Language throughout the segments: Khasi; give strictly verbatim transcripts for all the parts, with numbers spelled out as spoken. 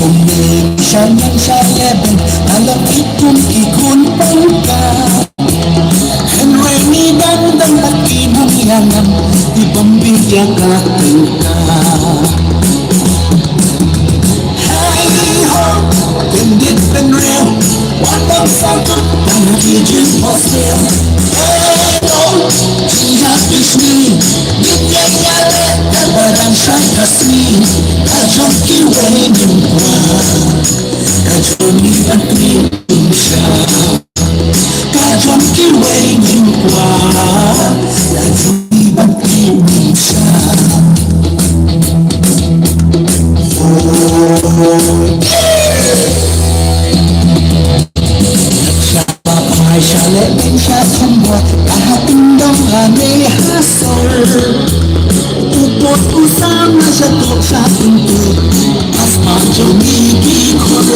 Sha nang sha leben, alok ikum ikun pangka. Hynrei ngi dang dang bad ki nongïalam, ki bym biang ïa ka tyngka. Hey ho, pyndit pynriew, wat ym sangkut, tang ha ki jingphohsniew. Hey ho, jingïaid bishni, ngin ïeng ïaleh, katba dang shai ka sngi, ka jong kiwei ngim kwah, ka jong ngi bad ngi ngim shah. Ka jong kiwei ngim kwah, ka jong ngi bad ngi ngim shah. Oh, yeah. Sha ba phai sha leh beiñ sha kham bor, ka ha tyndong ha ne ha sor. U put u sam na sha tok sha tyngtu, asma jong ngi ki khor.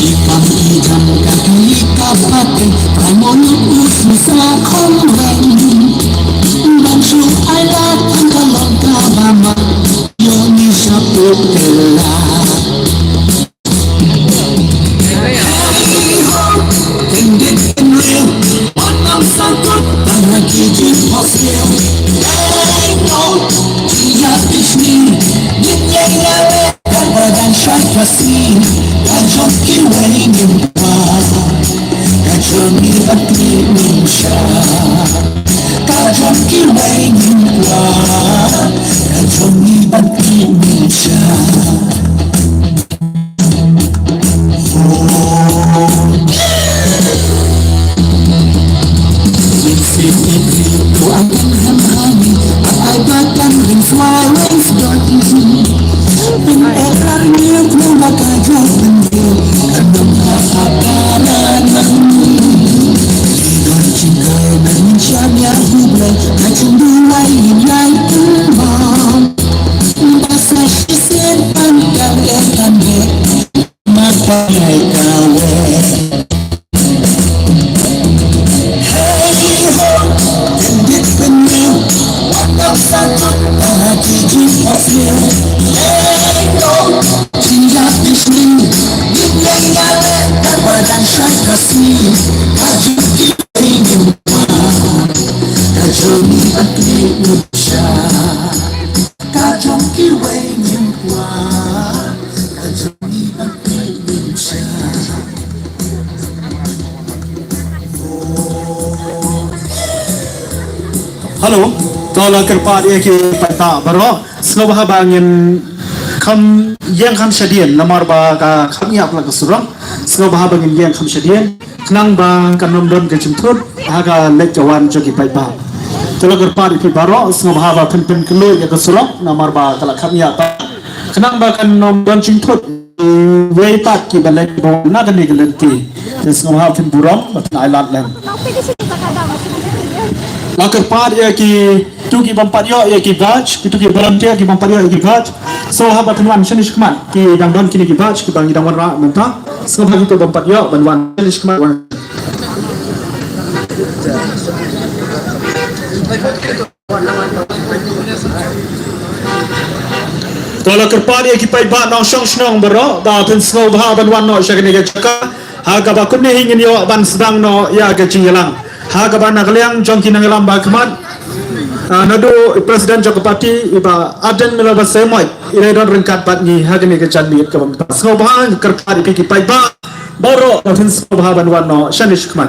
I kam i jam ka kali ka pateng, ka mon u su sa kham weng. Ban shu ai la tang ka long ka ba ma, yo ni sha put ka la. Hello, to la kyrpad ïa ki paidbah baroh. Sngewbha ba ngin kham ïeng kham shadien namar ba ka kham ïap la ka surok. Sngewbha ba ngin ïeng kham shadien khnang ba kan ym don ka jingthut ha ka leit ka wan jong ki paidbah. To la kyrpad ïa ki baroh, sngewbha ba phin pynkylla ïa ka surok namar ba ka la kham ïap, khnang ba kan ym don jingthut. Wei pat kiba leit ba wan na kane ka lynti. Te sngewbha phin burom ba phin ailad lem. La kyrpad ïa kitu ki bym pat ïoh ïa ki badge, kitu ki volunteer ki bym pat ïoh ïa ki badge. Sngewbha ba phin wan shane shakhmat, ki dang don kine ki badge kiba ngi dang wanrah mynta. Sngewbha kitu bym pat ïoh ban wan shane shakhmat wan. To la kyrpad ïa ki paidbah nongshong shnong baroh ba phin sngewbha ban wan noh sha kane ka jaka ha kaba kumne hi ngin ïoh ban sdang noh ïa ka jingïalang ha kaba na ka liang jong ki nongïalam ba khmat. Ah, naduh i president jong ka party i Bah Ardent Miller Basaiawmoit i la don ryngkat bad ngi ha kane ka janmiet kaba mynta. Sngewbha, kyrpad ïa ki paidbah baroh ba phin sngewbha ban wan noh shane shakhmat.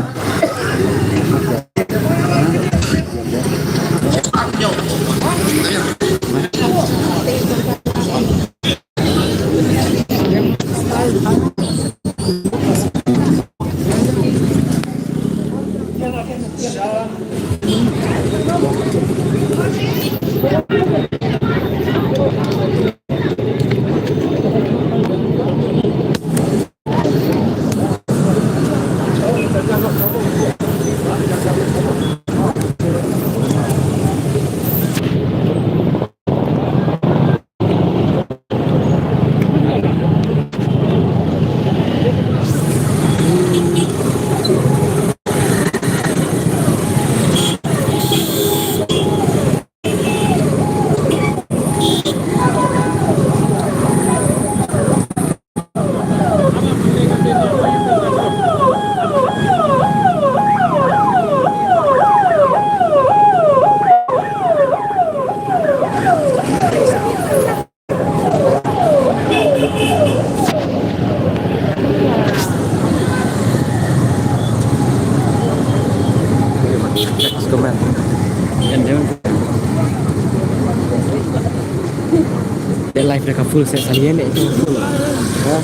Ka full set sa ïa leh tu full.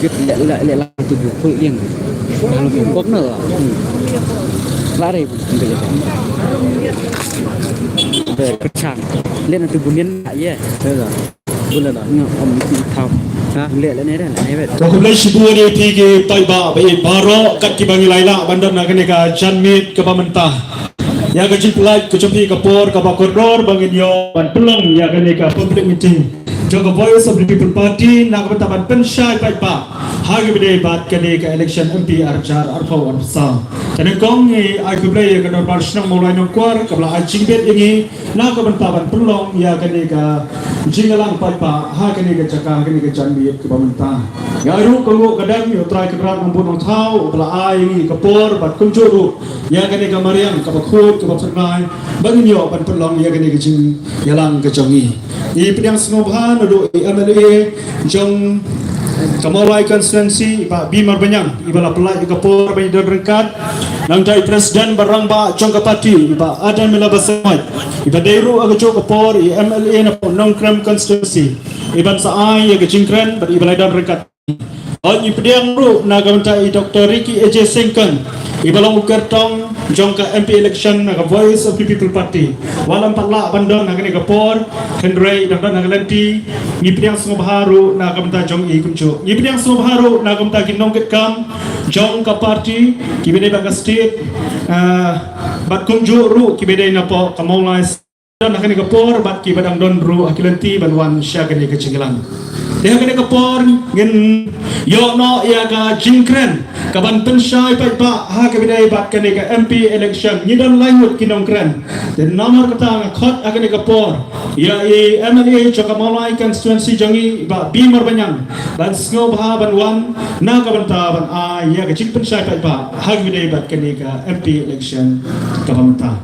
Kit leh leh leh lang tu bu full ïeng. Kalau tu kok na la. La re bu tu ya. Be kechang. Leh na tu bu nian ye. Bula na. Nga om ti thau. Ha? Leh leh ne re ne bet. Ka khublei shibun ïa phi ki paidbah ba ïeit baroh kat kiba ngi la ïaleh ban don ha kane ka janmiet kaba mynta. Ïa ka jingpyllait ka jong phi ka por kaba kordor ba ngin ïoh ban pynlong ïa kane ka public meeting jong ka Voice of the People Party na ka bynta ban pynshai paidbah ha kaba ïadei bad kane ka election M P ar hajar arphew arphew saw. Te nyngkong ngi ai khublei ïa ka dorbar shnong Mawlai Nongkwar kaba la ai jingbit ïa ngi na ka bynta ban pynlong ïa kane ka jingïalang paidbah ha kane ka jaka ha kane ka janmiet kaba mynta. Ïa ruh ka nguh ka dem ïa U Trai Kynrad Nongbuh Nongthaw ba la ai ïa ngi ka por bad kumjuh ruh ïa kane ka mariang kaba khuid kaba phyrnai ba ngin ïoh ban pynlong ïa kane ka jingïalang ka jong ngi. Ngi pdiang sngewbha naduh i M L A jong ka Mawlai constituency i Bah B Marbaniang iba la pynlait ïa ka por ba ngi don ryngkat. Nangta i president ba rangbah jong ka party i Bah Adan Miller Basaiawmoit iba dei ruh ha kajuh ka por i M L A na Nongkrem constituency iban sa ai ïa ka jingkren bad iba la don ryngkat. Ngi pdiang ruh na ka bynta i Doctor Ricky A J Syngkon iba long u kyrtong jong ka M P election na ka Voice of the People Party. Wat la ym pat lah ban don ha kane ka por hynrei dang don ha ka lynti. Ngi pdiang sngewbha ruh na ka bynta jong i kumjuh. Ngi pdiang sngewbha ruh na ka bynta ki nongkitkam jong ka party kiba dei bad ka state, ah, bad kumjuh ruh kiba dei napoh ka Mawlai don ha kane ka por bad kiba dang don ruh ha ki lynti ban wan sha kane ka jingïalang. Te ha kane ka por ngin ïoh noh ïa ka jingkren kaban pynshai paidbah ha kaba ïadei bad kane ka M P election. Ngi don lai ngut ki nongkren. Te namar kata nga khot ha kane ka por ïa i M L A jong ka Mawlai constituency jong ngi Bah B Marbaniang ban sngewbha ban wan na ka bynta ban ai ïa ka jingpynshai paidbah ha kaba ïadei bad kane ka M P election kaba mynta.